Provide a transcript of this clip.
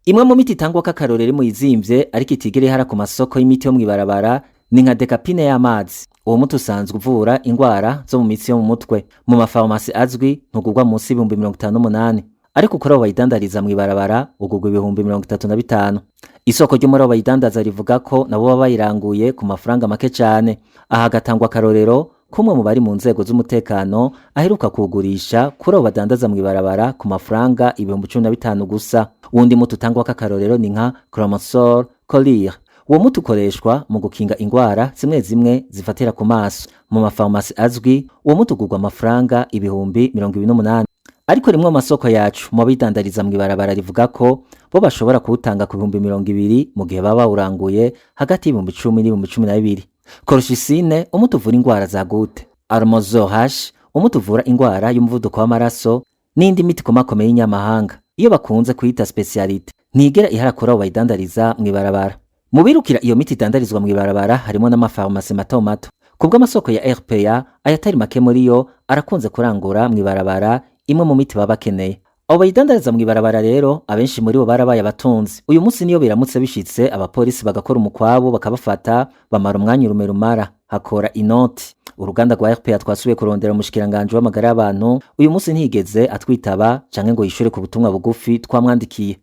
Imwe mu miti itangwako akarorero mu yizimvye ariko itigera ihara ku masoko y'imiti yo mw'ibarabara ni nka Dépakine y'amazi. Uwo muti usanzwe uvura ingwara zo mu mitsi yo mu mutwe. Mu mafarumasi azwi ntugurwa munsi y'58,000, ariko kuri abo bayidandariza mw'ibarabara ugurwa 35,000. Isoko ryo muri abo bayidandaza rivuga ko nabo baba bayiranguye ku mafaranga make cane. Aha hagatangwa akarorero kumwe mu bari mu nzego z'umutekano aheruka kuwugurisha kuri abo badandaza mw'ibarabara ku mafaranga 15,000 gusa. Uwundi muti utangwako akarorero ni nka Clomazole collyre. Uwo muti ukoreshwa mu gukinga ingwara zimwe zimwe zifatira ku maso. Mu mafarumasi azwi uwo muti ugurwa amafaranga 28,000, ariko rimwe mu masoko yacu mu bidandariza mw'ibarabara rivuga ko bo bashobora kuwutanga ku 20,000 mu gihe baba bawuranguye hagati y'10,000 n'12,000. Colchicine, umuti uvura ingwara za goutte, Armozole H, umuti uvura ingwara y'umuvuduko w'amaraso, n'indi miti ikomakomeye y'inyamahanga iyo bakunze kuyita spécialité ntigera ihara kuri abo bayidandariza mw'ibarabara. Mu birukira iyo miti idandarizwa mw'ibarabara harimo n'amafarumasi mato mato. Kubw'amasoko ya RPA, ayatari make muri yo arakunze kurangura mw'ibarabara imwe mu miti baba bakeneye. Abo bayidandariza mw'ibarabara rero, abenshi muri bo barabaye abatunzi. Uyu munsi niyo biramutse bishitse abapolisi bagakora umukwabo bakabafata, bamara umwanya urume rumara hakora inoti. Uruganda rwa RPA twasubiye kurondera umushikiranganji w'amagara y'abantu. Uyu munsi ntiyigeze atwitaba canke ngo yishure ku butumwa bugufi twamwandikiye.